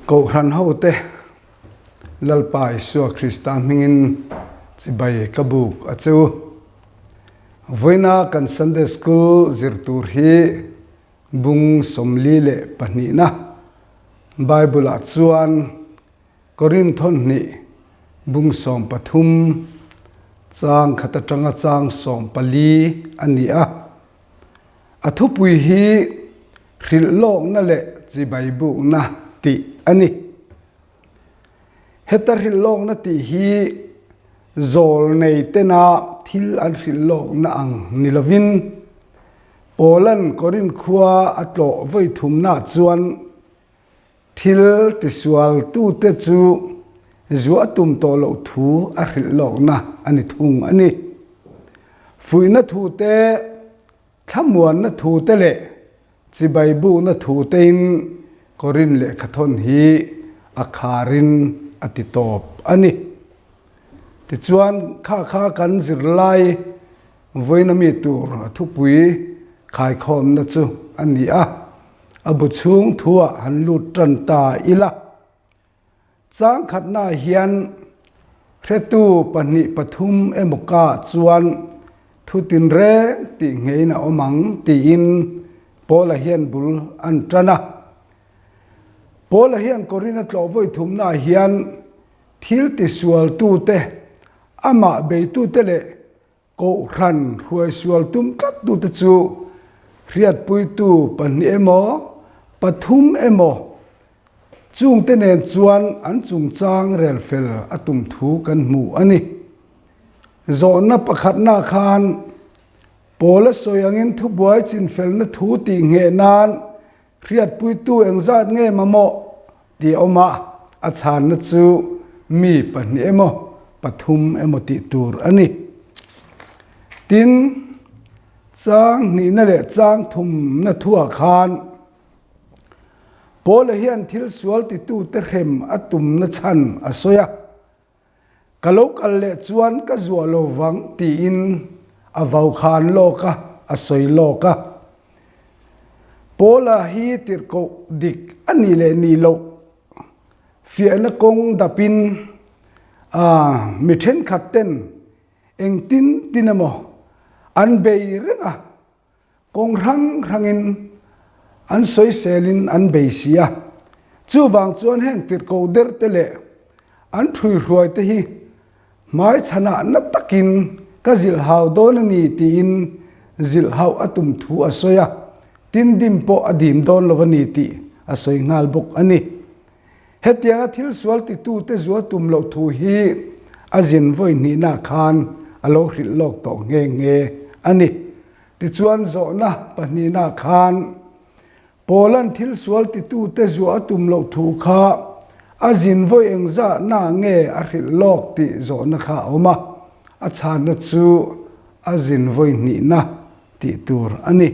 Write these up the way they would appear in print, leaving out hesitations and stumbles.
Kohhran hote Lalpa Isua Krista hmingin chibai ka buk a che u. Vawiina kan Sunday School zir tur hi bung 42na Bible-ah chuan Korinth hnih bung 13 chang khat atanga chang 14 a ni a. A thupui hi hrilh lawkna leh chibai bukna tih a ni. Heta hrilh lawkna tih hi zawl nei tena thil an hrilh lawkna ang ni lovin, Paula'n Korinth khua a tlawh vawi thumnaah chuan Thil tisualtute chu zuah tum tawh loh thu a hrilh lawkna a ni thung a ni. Fuihna thu te, thlamuanna thu te leh chibai bukna thu tein Korin lehkhathawn hi a kharin a ti tawp a ni. Tichuan, kha kha kan zirlai vawiin ami tur thupui khaikhawmna chu a ni a. A bu chhung thuah han lut tan ta ila. Chang khatnaah hian hretu pahnih pathum emaw ka chuan thu tinreng tih ngeiin a awm ang tiin Paula hian bul an tan a. Paula hian Korinth a tlawh vawi thumnaah hian thil tisualtute, amah beitute leh Kohhran hruaisual tum tlattute chu hriatpuitu pahnih emaw, pathum emaw chungte nen chuan an chungchang rel fel a tum thu kan hmu a ni. Zawhna pakhatna khan Paula sawi angin thubuai chinfelna thu tih ngheh nan Hriatpuitu engzat nge mamawh tih a awm a, a chhanna chu mi pahnih emaw pathum emaw tih tur a ni. Tin, chang hnihna leh chang thumna thuah khan Paula hian thil sual titute hrem a tumna chhan a sawi a. Ka lo kal leh chuan ka zuah lo vang tiin a vaukhan lawk a, a sawi lawk a. Paula hi tirhkoh dik a nih leh nih loh fiahna kawng dapin a mi thenkhat ten engtin tin emaw an bei reng a. Kawng hrang hrangin an sawiselin an bei si a, chuvang chuan heng tirhkoh derte leh an ṭhuihruaite hi hmaichhanah na takin ka zilhhau dawn a ni tiin zilhhauh a tum thu a sawi a, tin dim pawh a dim dawn lo a ni tih a sawi nghal bawk a ni. Hetianga thil sual titute zual tum loh thu hi a zin vawi hnihna khan a lo hrilh lawk tawh nghe nghe a ni. Tichuan zawhna pahnihna khan Paula'n thil sual titute zuah a tum loh thu kha a zin vawi engzahna nge a hrilh lawk tih zawhna kha a awm a, a chhanna chu a zin vawi hnihna tih tur a ni.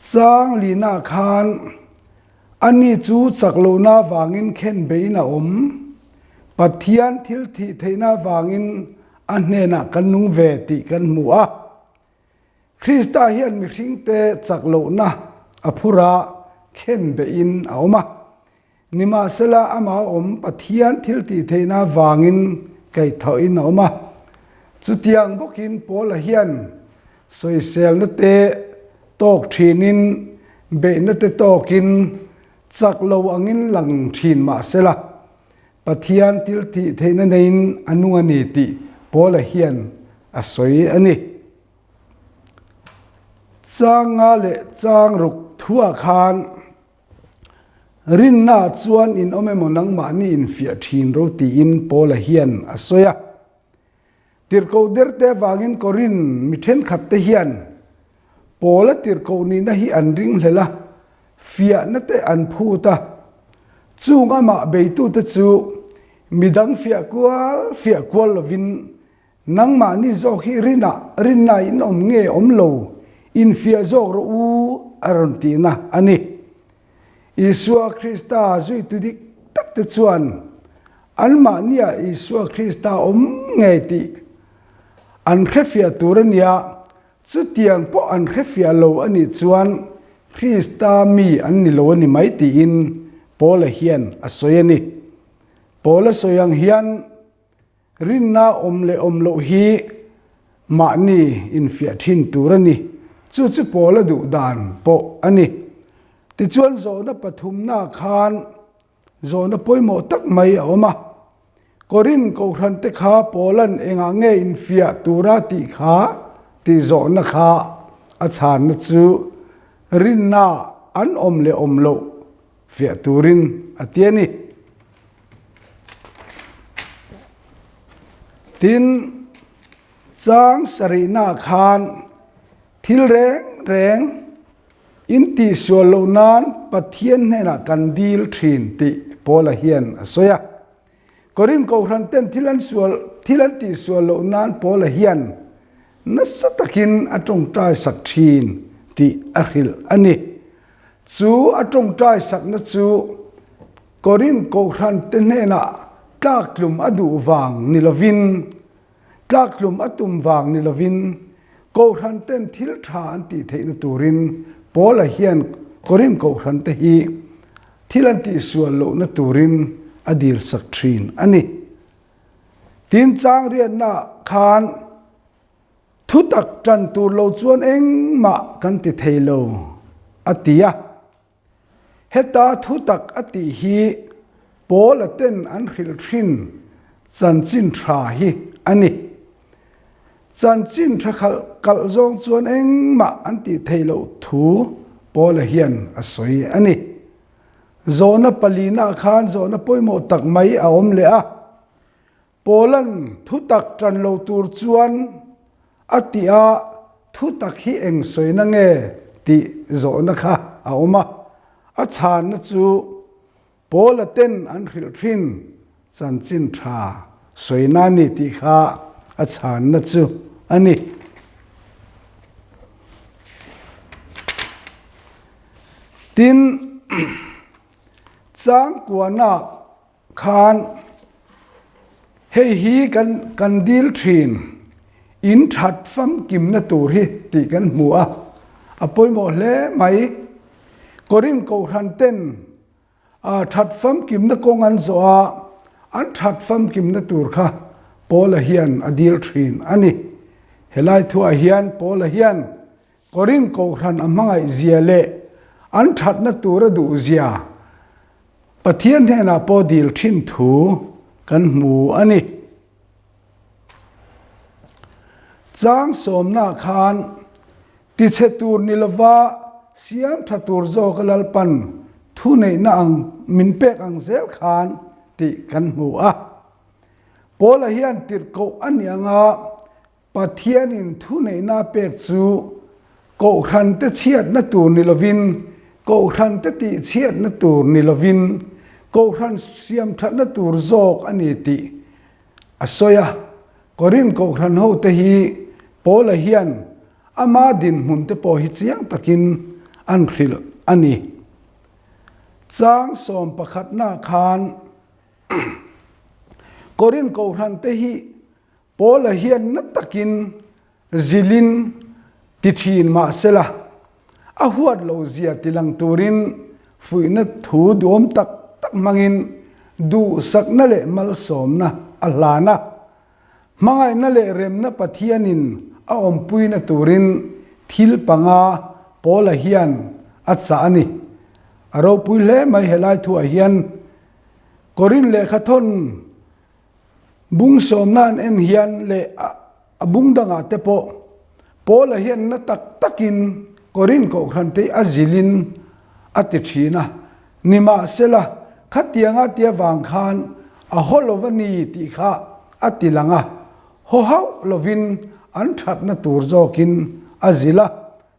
Chang lina khan ani chu chak lohna vangin khen beiin a awm. Pathian thil thih theihna vangin a hnenah kan nung ve tih kan hmu a. Krista hian mihringte chak lohna a phur a, khen beiin a awm a. Nimahsela, amah awm Pathian thiltihtheihna vangin kaihthawhin a awm a. Chutiang bawkin Paula hian sawiselna te tawk thinin, beihna te tawkin chak lo angin lang thin mahsela, Pathian thiltihtheihna neiin a nung a ni tih Paula hian a sawi a ni. Changa leh changruk thuah khan Rinna chuan in awm emaw nangmahni in fiah thin ro tiin Paula hian a sawi a. Tirhkoh derte avangin Korin mi thenkhat te hian Paula tirhkoh nihna hi an ringhlel a, fiahna te an phut a. Chung amah beitute chu midang fiah kual fiah kual lovin Nangmahni zawk hi rinah rinna in awm nge awm lo, infiah zawk rawh u a rawn tihna a ni. Isua Krista zuitu dik tak te chuan anmahniah Isua Krista awm ngei tih an hrefiah tur a nia, chutiang pawh an hrefiah lo a nih chuan Krista mi an ni lo a ni mai tiin. Paula hian a sawi a ni. Paula sawi ang hian rinna awm leh awm loh hi mahni infiah thin tur a ni. Chu chu Paula duh dan pawh a ni. Tichuan zawhna pathumna khan Zawhna pawimawh tak mai a awm a. Korin Kohhran te kha Paula'n engah nge infiah tura tih kha tih zawhna kha a chhanna chu rinna an awm leh awm loh fiah turin a ti a ni. Tin, chang sarihnaah khan thil reng reng In tihsual loh nan Pathian hnenah kan dil thin tih Paula hian a sawi a. Korinth Kohhran ten thil an sual thil an tihsual loh nan Paula hian nasa takin a tawngtai sak thin tih a hrilh a ni. Chu a tawngtai sakna chu Korinth Kohhran te hnenah tlaktlum a duh vang ni lovin Tlaktlum a tum vang ni lovin Kohhran ten thil tha an tih theihna turin Paula hian Korinth Kohhran te hi thil an tihsual lohna turin a dilsak thin a ni. Tin chang riatna khan thutak tan tur lo chuan engmah kan ti thei lo a ti a. Heta thutak a tih hi Paula ten an hrilh thin chanchin tha hi a ni. Chanchin tha khalh kalh zawng chuan engmah an tih theih loh thu Paula hian a sawi a ni. Zawhna palinaah khan zawhna pawimawh tak mai a awm leh a. Paula'n thutak ṭan lo tur chuan a tih a, thutak hi eng sawina nge tih zawhna kha a awm a. A chhanna chu Paula ten an hrilh ṭhin chanchin ṭha sawina a ni tih kha a chhanna chu a ni. Tin, changkuanak Khan hei hi kan kan dil thin, in that famkimna tur hi tih kan hmu a, a pawimawh hle mai. Korinth Kohhran ten that famkimna kawng an zawh a, an that famkimna tur kha Paula hian a dil thin a ni. Helai thuah hian Paula hian Korinth Kohhran a hmangaih zia leh an thatna tur a duh zia Pathian hnenah pawh dil thin thu kan hmu a ni. Chang sawmnaah khan tichhe tur ni lova siam tha tur zawka Lalpan thuneihna ang min pek ang zel khan tih kan hmu a. Paula hian tirhkoh a ni anga Pathianin thuneihna a pek chu Kohhrante chhiatna tur ni lovin, Kohhrante tihchhiatna tur ni lovin, Kohhran siamthatna tur zawk a ni tih a sawi a. Korinth Kohhran hote hi Paula hian ama dinhmunte pawh hi chiang takin an hrilh a ni. Chang sawm pakhatna khan Korinth Kohhrante hi Paula hian na takin zilin ti thin mah sela, a huat lo zia tilang turin fuihna thu duhawm tak tak hmangin duhsakna leh malsawmna a hlan a. Hmangaihna leh remna Pathianin a awmpuina turin thil panga Paula hian a chah a ni. A ropui hle mai helai thuah hian Korinth lehkhathawn Bung sawmna an en hian leh a bung dangah te pawh Paula hian na tak takin Korinth Kohhran te a zilin a ti thin a, nimahsela khatianga tia vang khan a haw lo va ni tih kha a ti lang a, haw hauh lovin an thatna tur zawkin a zil a,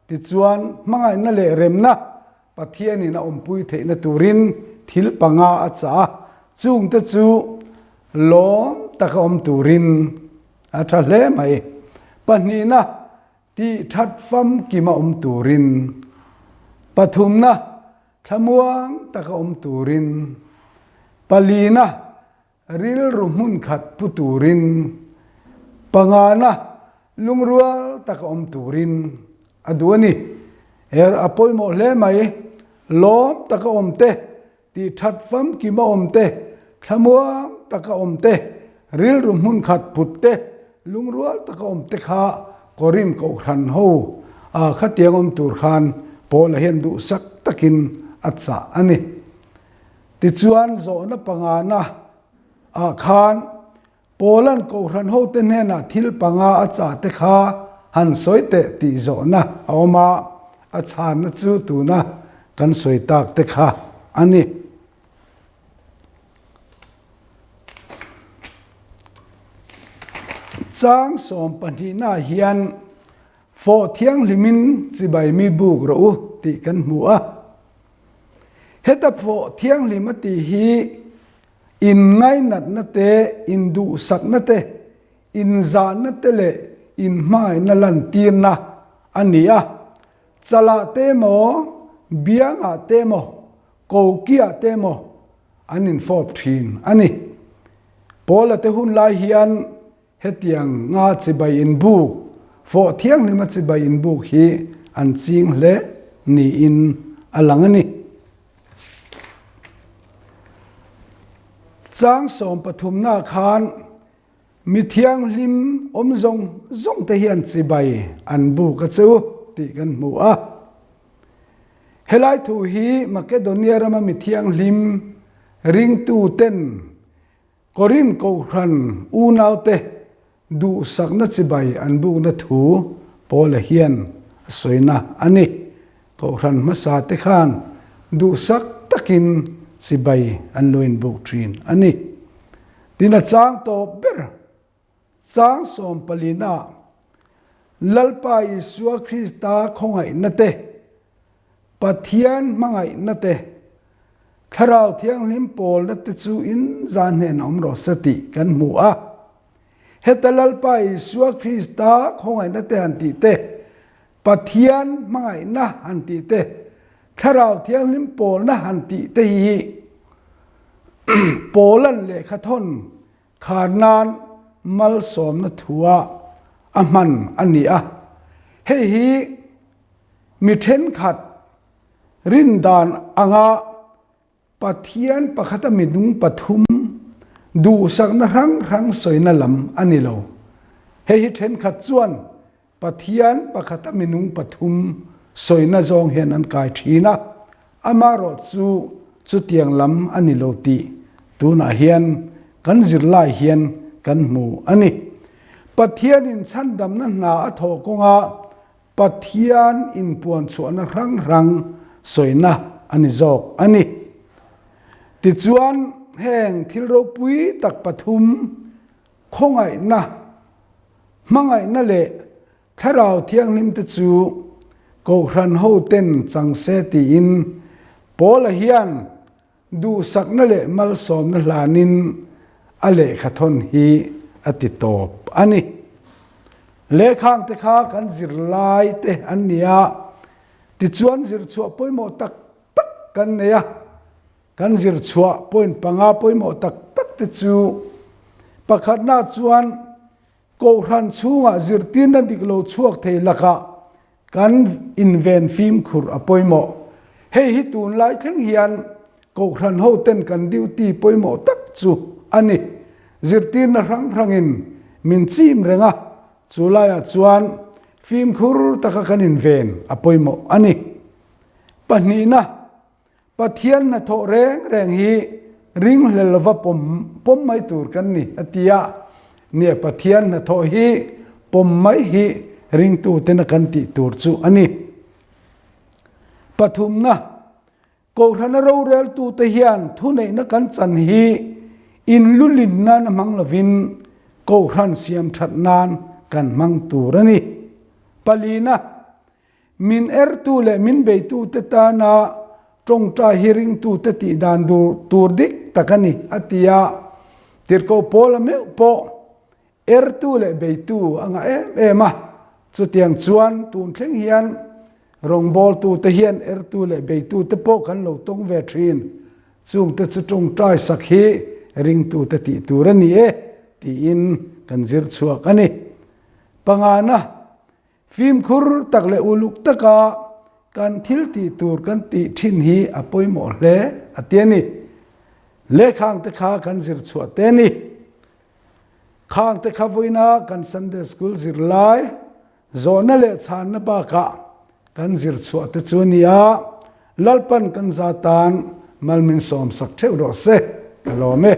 tichuan hmangaihna leh remna Pathianin a awmpui theihna turin thil panga a chah a, chungte chu lawm taka awm turin a tha hle mai. Pahnihna, tih that famkima awm turin. Pathumna, thlamuang taka awm turin. Palina, Rilru hmun khat pu turin, pangana lungrual taka awm turin a duh a ni. Er a pawimawh hle mai, lawm taka awm te. Tih that famkim a awm te, thlamuang taka awm te, rilru hmun khat put te, lungrual taka awm te kha Korin Kohhran ho a khatiang awm tur khan Paula hian duhsak takin a chah a ni. Tichuan zawhna pangana ah khan Paula'n Kohhran hote hnenah thil panga a chah te kha han sawi teh tih zawhna a awm a, a chhanna chu tuna kan sawi tak te kha a ni. Chang sawm pahnihnaah hian fawh thianghlimin chibai mi buk rawh u tih kan hmu a. Heta fawh thianghlim a tih hi Inngainatna te, induhsakna te, inzahna te leh inhmangaihna lantirna a ni a. Chalah te emaw, biangah te emaw, kokiah te emaw an infawp thin a ni. Paula te hun lai hian hetiang nga chibai inbuk, fawh thianghlima chibai inbuk hi an ching hle niin a lang a ni. Chang sawmpathumna khan mi thianghlim awm zawng zawng te hian chibai an buk a che u tih kan hmu a. Helai thu hi Makedonia rama mi thianghlim ringtu ten Korin Kohhran unaute duhsakna chibai an bukna thu Paula hian a sawina a ni. Kohhran hmasa te khan duhsak takin chibai an lo inbuk thin a ni. Tin a chang tawp ber chang sawmpalina Lalpa Isua Krista khawngaihna te, Pathian hmangaihna te, Thlarau Thianghlim pawlna te chu in zan hnenah awm rawh se tih kan hmu a. Heta Lalpa Isua Krista khawngaihna te han tih te, Pathian hmangaihna han tih te, Thlarau Thianghlim pawlna han tih te hi Pawlan lehkha thawn khar nan malsawmna thua a hman a ni a. Hei hi mi thenkhat Rindan anga Pathian pakhata minung pathum duhsakna hrang hrang sawina lam a ni lo. Hei hi thenkhat chuan Pathian pakhata minung pathum sawina zawng hian an kai thin a, amaherawh chu chutiang lam a ni lo tih tunah hian kan zirlai hian kan hmu a ni. Pathianin chhandamna hna a thawh kawnga Pathian inpuanchhuahna hrang hrang sawina a ni zawk a ni. Tichuan, heng thil ropui tak pathum, khawngaihna, hmangaihna leh Thlarau Thianghlim te chu Kohhran hoten chang se tiin Paula hian Duhsakna leh malsawmna hlanin a lehkha thawn hi a ti tawp a ni. Lehkhangte kha kan zirlai te an ni a, tichuan zirchhuah pawimawh tak tak kan nei a. Kan zirchhuah point panga pawimawh tak tak te chu pakhatna chuan Kohhran chhungah zirtirna dik lo chhuak thei lakah kan inven fimkhur a pawimawh. Hei hi tunlai thleng hian Kohhran hoten kan duty pawimawh tak chu a ni. Zirtirna hrang hrangin min chim reng a, chu laiah chuan fimkhur taka kan inven a pawimawh a ni. Pahnihna. Pathian hnathawh reng reng hi ringhlel lova pawm pawm mai tur kan ni, a ti a. Nia, Pathian hnathawh hi pawm mai hi ringtutena kan tih tur chu a ni. Pathumna, Kohhrana roreltute hian thuneihna kan chan hi inlulin nan a hmang lovin Kohhran siamthat nan kan hmang tur a ni. Palina, Min ertu leh min beitute tana tawngtai hi ringtute tih dan tur dik tak a ni, a ti a. Tirhkoh Paula meuh pawh ertu leh beitu a ngah em em a. Chutiang chuan tun thleng hian rawngbawltute hian ertu leh beitute pawh kan lo tawng ve thin. Chungte chu tawngtai sak hi ringtute tih tur a ni e, tiin kan zir chhuak a ni. Pangana. Fimkhur tak leh uluk taka kan thil tih tur kan tih thin hi a pawimawh hle a ti a ni. Lehkhang te kha kan zir chhuah te a ni. Khang te kha vawiina kan Sunday School zirlai zawhna leh chhanna bakah kan zir chhuah te chu a ni a, Lalpan kan za tan mal min sawmsak theuh rawh se, ka lawm e.